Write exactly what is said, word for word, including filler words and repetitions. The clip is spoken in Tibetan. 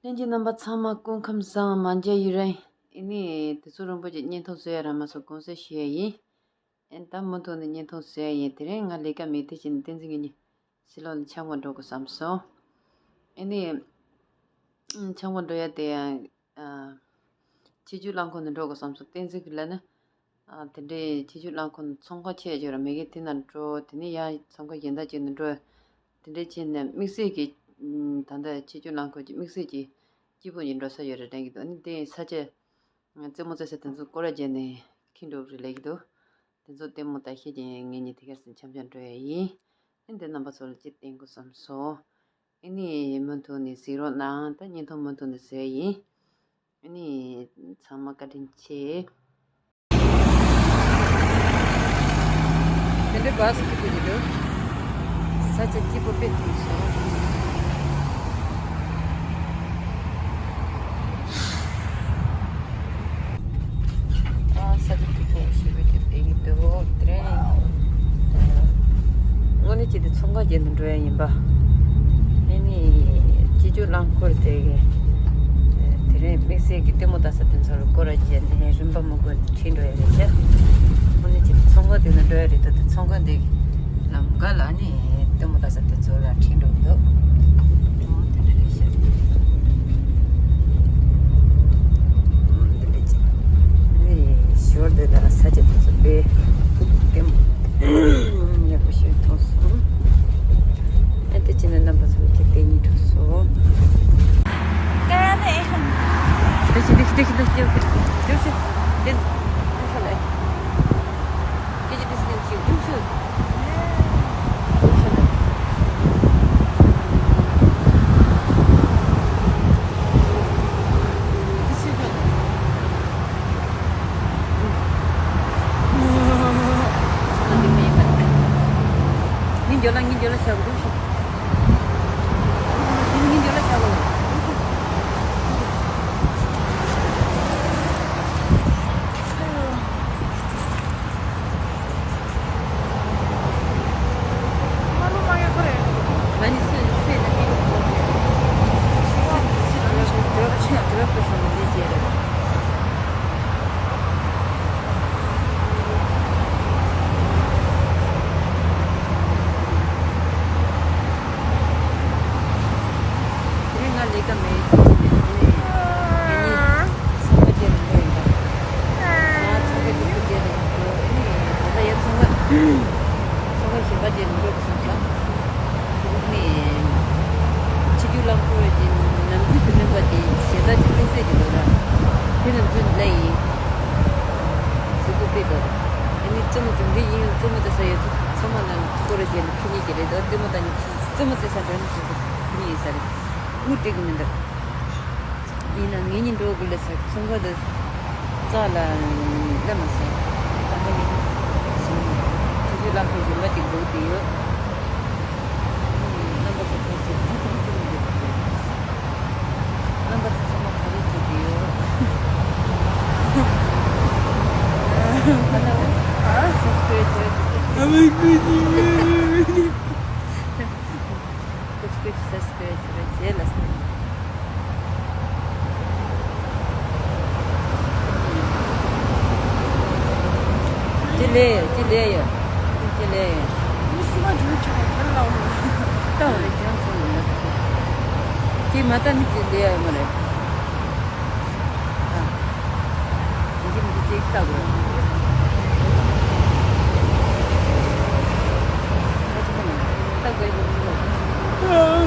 ལྷན་རྒྱས་རྣམ་པ་ཚང་མ་སྐུ་ཁམས་བཟང་། མ་མཇལ་ཡུན་རིང་། ཨེ་ནི་དེ་ཚོ་རིན་པོ་ཆེ་བརྙན་ཐུང་བཟོ་ཡ་རག་མ་སོང་། དགོངས་སེལ་ཞུ་ཡ་ཡིན། ཨེ་ད་མུ་མཐུད་ནས་བརྙན་ཐུང་བཟོ་ཡ་ཡིན། དེ་རིང་ང་ལས་ཀ་མེད་དེ་བྱས་ནས་བསྟན་འཛིན་གྱི་ཉི་ཕྱི་ལོགས་ནས་ཆང་བ་འགྲོ་དགོས་བསམ་སོང་། ཨེ་ནི་ཆང་བ་འགྲོ་ཡ་དེ་ཡང་ཨ། ཆེ་ཆུང་རླངས་འཁོར་ནས་འགྲོ་དགོས་བསམ་སོང་། བསྟན་འཛིན་གྱིས་ལབ་ན། ཨ་དེ་འདྲའི་ཆེ་ཆུང་རླངས་འཁོར་ནས་ཚོང་ཁང་ཆེ་ཆུང་ར་མེད་ཀི་དེ་ན་འགྲོ། དེ་ནས་ཡང་ཚོང་ཁང་གཞན་དག་ཅིག་ནས་འགྲོ། དེ་འདྲའི་བྱས་ནས་དམིགས་བསལ་གྱི་ད་ལྟ་ཆེ་ཆུང་རླངས་འཁོར་གྱི་དམིགས་བསལ་གྱི་སྐྱིད་པོ་ཞིག་འགྲོ་ས་ཡོད་རེད་དྲན་གྱི་འདུག་ཨ་ནི་དེ་ས་ཆ་རྩེད་མོ་རྩེ་ས་དེ་ཚོ་སྐོར་ར་བརྒྱབ་ནས་འཁྱེར་འགྲོ་རེད་ལབ་ཀྱི་འདུག་དེ་ཚོ་ལྟད་མོ་ལྟ་ཤེས་ཀྱི་ངེད་གཉིས་དེ་གར་སེམས་འཆམ་འཆམ་འགྲོ་ཡ་ཡིན། ཨ་ནི་དེ་རྣམ་པ་ཚོ་ལ་ཅིག་བསྟན་དགོས་བསམ་སོང་། ཨ་ནི་མུ་མཐུད་ནས་གཟིགས་རོགས་གནང་། ད་བརྙན་ཐུང་མུ་མཐུད་ནས་བཟོ་ཡ་ཡིན། ཨ་ནི་ཚང་མ་བཀའ་དྲིན་ཆེ། དེ་འདྲའི་བཱ་སི་ཀི་ཀི་འདུག་ས་ཆ་སྐྱིད་པོ་དཔེ་ཐིག་སོང་། ཨ་ས་ཆ་སྐྱིད་པོ་ཞེ་པོ་ཅིག་དེ་ཡིན་འདུག་དེ་རིང་དངོས་གནས་བྱས་ཏེ་ཚོང་ཁང་བརྒྱབ་ནས་འགྲོ་ཡ་ཡིན་པ། ཨེ་ནི་སྤྱི་སྤྱོད་རླངས་འཁོར་དེ་གི་དེ་རིང་དམིགས་བསལ་གྱི་ལྟད་མོ་ལྟ་ས་དེ་ཚོ་ལ་སྐོར་ར་བརྒྱབ་ནས་རིམ་པ་མང་པོ་ཁྲིད་འགྲོ་ཡ་རེད་ཤག་དངོས་གནས་བྱས་ཏེ་ཚོང་ཁང་དེ་ན་འགྲོ་ཡ་རེད་འདུག་དེ་ཚོང་ཁང་དེ་གི་ལམ་ཁ་ལ་ནི་ལྟད་མོ་ལྟ་ས་དེ་ཚོ་ལ་ཁྲིད་འགྲོ་གི་འདུག་ཨོ་དེ་འདྲ་རེད་ཤག་ཨོ་དེ་འདྲ་བྱས། ནི་ཞོར་དེ་ལ་ས་ཆ་དེ་ཚོ་དཔེ་ལྟད་མོ་ཡག་པོ་ཞིག་མཐོང་སོང་། ཨ་དེ་ཕྱིན་ན་རྣམ་པ་ཚོ་ཁྱེད་དེ་གཉིས་འགྲོ་སོང་། ཀ་ནས། དེ་ཕྱིན་དེ་ཕྱིན་དེ་ཕྱིན་དེ་ཕྱིན་དེ་ཕྱིན་དེ་ཕྱིན། ངའི་འཇོ་ལ་ངའི་འཇོ་ལ་ཞག་འགྲོ་ཤོག་ངའི་འཇོ་ལ་ཞག་འགྲོ། དེ་རིང་ང་ལས་ཀ་མེད། དེ་ནས་ཚོང་པ་དེ་རིང་པོ་ཡིན་པ། ང་ཚོང་པ་དེ་རིང་པོ་དེ་རིང་པོ་ཨ་ནི་ད་ལྟ་ཡ་ཚོང་པ་ཚོང་པ་གཞན་པ་དེ་རིང་པོ་སོང་ཙང་། དེ་ནས་ཕྱི་རྒྱུ་རླངས་འཁོར་གྱི་ནམ་རྒྱུན་དུ་མིན་པ་དེ་ཞེ་དྲག་གི་དམིགས་བསལ་གྱི་འདུག་ར། དེ་ནམ་རྒྱུན་ལས་ཡིན། གཟུགས་པོ་དཔེ་འདུག་ཨ་ནི་རྩེད་མོ་རྩེ་འདི་ཡིན་རྩེད་མོ་རྩེ་ས་ཡོད་ཚོ་ཚང་མ་ལ་སྐོར་ར་བྱས་ནས་ཁྱེར་ཉེས་ཀྱི་རེད་འདུག་ལྟད་མོ་ལྟ་ཉེས་ཀྱི། རྩེད་མོ་རྩེ་ས་འགྲོ་ནས་ཁྱེར་ཉེས་ཡིན་ས་རེད། ངུ་འགྲིག་གི་མི་འདུག་ཡིན་ན་ངེད་གཉིས་འགྲོ་དགོས་ལ་ཟེར། ཚོང་ཁང་དུ་རྩ་ལ་སླེབས་མ་སོང་། ད་ལྟ་ཡིན་ཟིན། ཆུ་ཚོད་ལམ་ཁ་རིམ་པ་ཅིག་འགྲོ་གི་ཡོད། རྣམ་པ་ཚོ་ཐུགས་རྗེ་ཆེ། ཐུགས་རྗེ་ཆེ། རྣམ་པ་ཚོ་ཚང་མ་ག་རེ་བྱེད་ཀྱི་ཡོད། ཨ་ལ་ཨ་སབ་སི་ཀེ་རེབ་བྱེད་རོགས་གྱིས། སབ་སི་ཀེ་རེབ་སབ་སི་ཀེ་རེབ་བྱེད་རོགས་རྗེས་ལ་སོང་། ཅི་ལས་ཡོད། ཅི་ལས་ཡོད། ཅི་ལས་ཡོད། མི་སུ་མ་འགྲོ་ཆོག་ག་ལ་འོ། ལྟ་བ་རེ་ཅང་ཚོ་མི་འདུག་ཅི་མ་ལྟ་མི་ཅི་ལས་ཡོད་མ་རེད། ཨ། ཡིན་གྱི་མི་གཅིག་ལྟ་དགོས། ཨ་ཅི་ལྟ་དགོས་ཡིན་གྱི།